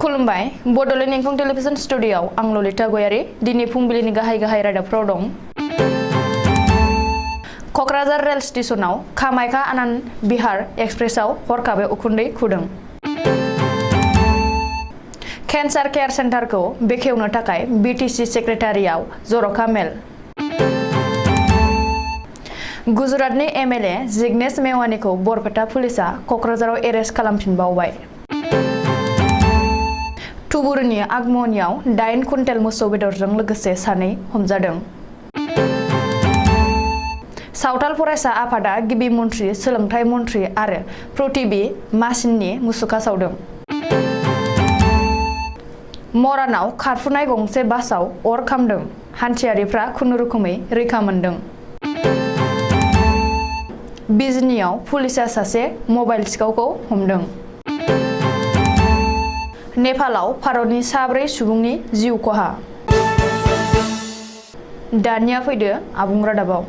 खुलुमबाय बड'लेण्ड इंखं टेलिभिजन स्टुडिय'आव आं ललिता गयारी दिनै फुंबिलिनि गाहाय रादाबफोराव दं। क'क्राझार रेल स्टेशनाव कामाख्या आनन्द बिहार एक्सप्रेसआव हरखाबै उखुन्दै खुदों। केन्सार केयार सेन्टारखौ बेखेवनो थाखाय बिटिसि सेक्रेटारियाव जर'खा मेल। गुजरातनि एमएलए जिग्नेश मेवानीखौ बरपेटा पुलिसआ क'क्राझाराव एरेस्ट खालामफिनबावबाय। धुबुरीनि आगमनियाव 8 कुइन्टेल मोसौ बेदरजों लोगोसे सानै हमजादों। सावथाल फरायसा आफादा गिबि मन्थ्रि सोलोंथाइ मन्थ्रि आरो प्रतिबि मासिननि मुसुखा सावदों। मरानाव खारफुनाय गंसे बासआव अर खामदों, हान्थियारिफ्रा खुनुरुखुमै रैखा मोनदों। बिजनीआव पुलिसआ सासे मबाइल सिखावखौ हमदों। नेपालाव भारतनि 4 सुबुंनि जिउ खहा। दानिया फैदो आबुं रादाबाव।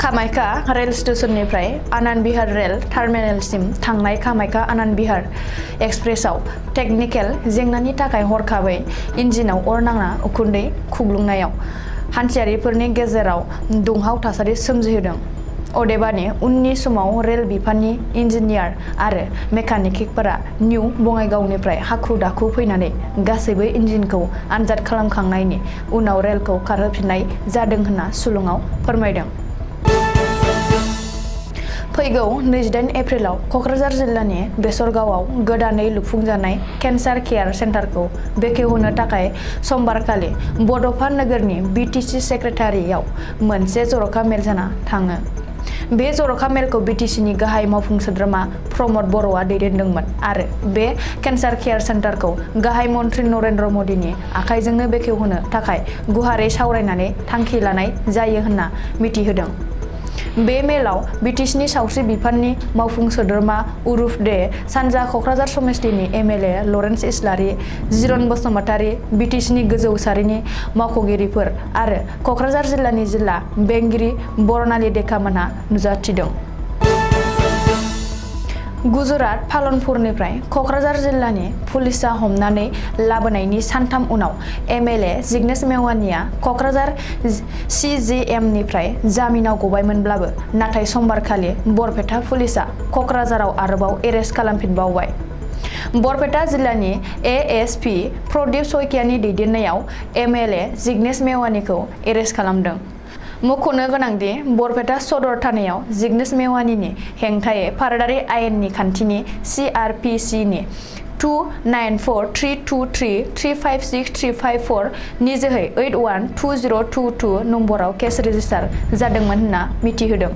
कामाख्या रेल स्टेशननिफ्राय आनन्द बिहार रेल टार्मिनेलसिम थांनाय कामाख्या आनन्द बिहार एक्सप्रेसआव टेकनिकेल जेंनानि थाखाय हरखाबै इन्जिनाव अर नांना उखुन्दै खुग्लुंनायाव हान्थियारिफोरनि गेजेराव दुंहाव थासारि सोमजिहोदों। अदेबानि उननि समाव रेल बिफाननि इन्जिनियार आरो मेकानिकफोरा निउ बङाइगावनिफ्राय हाखु दाखु फैनानै गासैबो इन्जिनखौ आनजाद खालामखांनायनि उनाव रेलखौ खारहोफिननाय जादों होनना सुलुङाव फोरमायदों। फैगौ 28 एप्रिलाव क'क्राझार जिल्लानि बेसरगावआव गोदानै लुफुंजानाय केन्सार केयार सेन्टारखौ बेखेवहोनो थाखाय समबारखालि बड'फा नोगोरनि बिटिसि सेक्रेटारियाव मोनसे जर'खा मेल जाना थाङो। बे जर'खा मेलखौ बिटिसिनि गाहाय मावफुं सोद्रोमा प्रमद बर'आ दैदेनदोंमोन आरो बे केन्सार केयार सेन्टारखौ गाहाय मन्थ्रि नरेन्द्र मदिनि आखाइजोंनो बेखेवहोनो थाखाय गुवारै सावरायनानै थांखि लानाय जायो होनना मिथिहोदों। बे मेलाव बिटिसिनि सावस्रि बिफाननि मावफुं सोद्रोमा उरुफ दे, सानजा क'क्राझार समिस्थिनि एमएलए लरेन्स इस्लारि, जिरन बसुमतारी, बिटिसिनि गोजौ सारिनि मावख'गिरिफोर आरो क'क्राझार जिल्लानि जिल्ला बेंगिरि बरनालि देकामोनहा नुजाथिदों। गुजरात पालनपुरनिफ्राय क'क्राझार जिल्लानि पुलिसआ हमनानै लाबोनायनि सानथाम उनाव एमएलए जिग्नेश मेवानीआ क'क्राझार सिजिएमनिफ्राय जामिनाव गबायमोनब्लाबो नाथाय समबारखालि बरपेटा पुलिसआ क'क्राझाराव आरोबाव एरेस्ट खालामफिनबावबाय। बरपेटा जिल्लानि एएसपि प्रदीप सयकियानि दैदेननायाव एमएलए जिग्नेश मेवानीखौ एरेस्ट खालामदों। मख'नो गोनांदि बरपेटा सदर थानायाव जिग्नेश मेवानीनि हेंथायै भारतारि आयेननि खान्थिनि CRPC नि 294323356354 नि जोहै 812022 नम्बराव केस रेजिस्टार जादोंमोन होनना मिथिहोदों।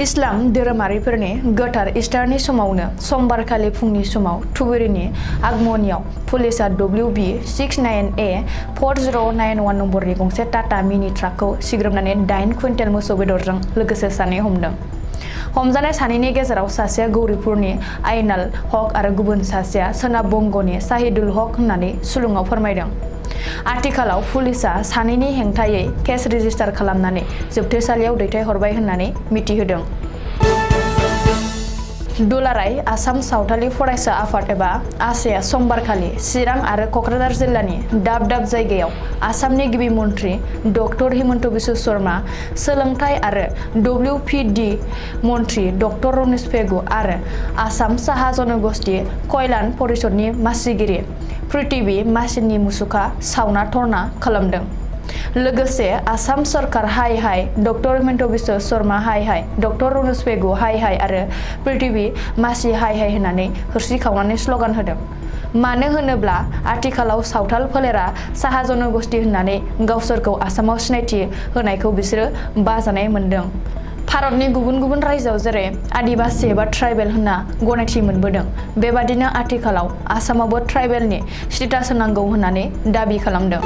इस्लाम धोरोमारिफोरनि गोथार इस्टारनि समावनो समबारखालि फुंनि समाव धुबुरीनि आगमनियाव पुलिसआ WB69A 4091 नम्बरनि गंसे टाटा मिनि ट्राकखौ सिग्रोमनानै 8 कुइन्टेल मोसौ बेदरजों लोगोसे सानै हमदों। हमजानाय सानैनि गेजेराव सासेया गौरीपुरनि आइनाल हक आरो गुबुन सासेया सोनाब बंग'नि शाहिदुल हक होननानै सुलुङाव फोरमायदों। आथिखालाव पुलिसआ सानैनि हेंथायै केस रेजिस्टार खालामनानै जोबथेसालियाव दैथायहरबाय होननानै मिथिहोदों। दुलाराय आसाम सावथाली फरायसा आफाद एबा आसाया समबारखालि चिरां आरो क'क्राझार जिल्लानि दाब दाब जायगायाव आसामनि गिबि मन्थ्रि डक्टर हिमन्त बिश्व शर्मा, सोलोंथाइ आरो WPD मन्थ्रि डक्टर रमेश पेगु आरो आसाम साहा जनगोष्ठी कल्याण परिषदनि मासिगिरि प्रतिबि मासिननि मुसुखा सावना धरना खालामदों। लोगोसे आसाम सरकार हाय हाय, डक्टर हिमन्त बिश्व शर्मा हाय हाय, डक्टर रमेश पेगु हाय हाय आरो प्रतिबि मासि हाय हाय होननानै होरसि खावनानै स्ल'गान होदों। मानो होनोब्ला आथिखालाव सावथाल फोलेरा साहा जनगोष्ठी होननानै गावसोरखौ आसामाव सिनायथि होनायखौ बिसोरो बाजानाय मोनदों। भारतनि गुबुन गुबुन रायजोआव जेरै आदिबासि एबा ट्राइबेल होनना गनायथि मोनबोदों, बेबादिनो आथिखालाव आसामावबो ट्राइबेलनि स्टेटास होनांगौ होननानै दाबि खालामदों।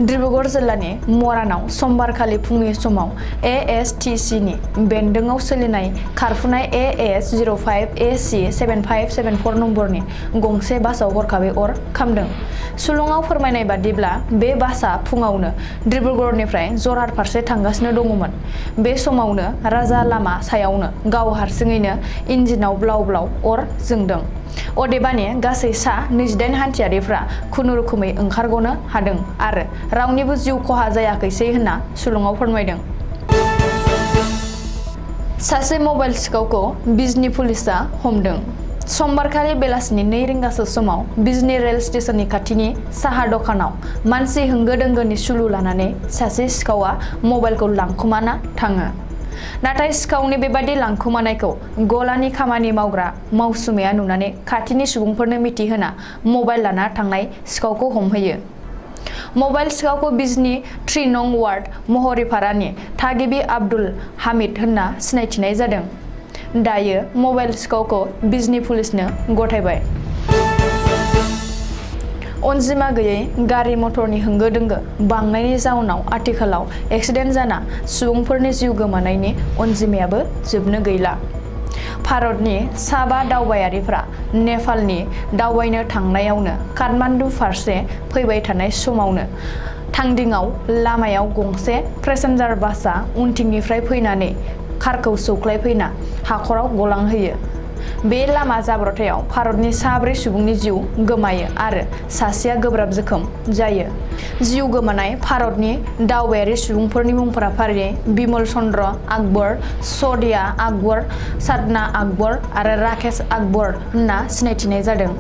डिब्रुगड़ जिल्लानि मरानाव समबारखालि फुंनि समाव ASTCनि बेन्दोंआव सोलिनाय खारफुनाय AS05 AC 7574 नम्बरनि गंसे बासआव हरखाबै अर खामदों। सुलुङाव फोरमायनाय बादिब्ला बे बासआ फुङावनो डिब्रुगड़निफ्राय जरहाट फारसे थांगासिनो दङमोन। बे समावनो राजा लामा सायावनो गाव हारसिङैनो इन्जिनाव ब्लाव ब्लाव अर जोंदों। अदेबानि गासै सा 28 हान्थियारिफ्रा खुनुरुखुमै ओंखारगनो हादों आरो रावनिबो जिउ खहा जायाखैसै होनना सुलुङाव फोरमायदों। सासे मबाइल सिखावखौ बिजनी पुलिसआ हमदों। समबारखालि बेलासिनि 2 रिंगासो समाव बिजनी रेल स्टेशननि खाथिनि साहा दखानाव मानसि होंगो दोंगोनि सुलु लानानै सासे सिखावआ मबाइलखौ लांखुमाना थाङो। नाथाय सिखावनि बेबादि लांखुमानायखौ गलानि खामानि मावग्रा मावसुमाया नुनानै खाथिनि सुबुंफोरनो मिथिहोना मबाइल लाना थांनाय सिखावखौ हमहैयो। मबाइल सिखावखौ बिजनी 3 नं वार्ड महरीपारानि थागिबि आब्दुल हामिद होनना सिनायथिनाय जादों। दायो मबाइल सिखावखौ बिजनी पुलिसनो गथायबाय। अनजिमा गैयै गारि मटरनि होंगो दोंगो बांनायनि जाउनाव आथिखालाव एक्सिडेन्ट जाना सुबुंफोरनि जिउ गोमानायनि अनजिमायाबो जोबनो गैला। भारतनि सा 5 दावबायारिफ्रा नेपालनि दावबायनो थांनायावनो काठमान्डु फारसे फैबाय थानाय समावनो थांदिङाव लामायाव गंसे पेसेन्जार बासआ उनथिंनिफ्राय फैनानै कारखौ सौख्लायफैना हाखराव गलांहोयो। बे लामा जाब्रथायाव भारतनि सा 4 सुबुंनि जिउ गोमायो आरो सासेया गोब्राब जोखोम जायो। जिउ गोमानाय भारतनि दावबायारि सुबुंफोरनि मुंफोरा फारियै बिमल चन्द्र आकबर, सदिया आकबर, साधना आकबर आरो राकेश आकबर होनना सिनायथिनाय जादों।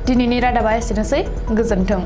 दिनैनि रादाबा एसेनोसै, गोजोन्थों।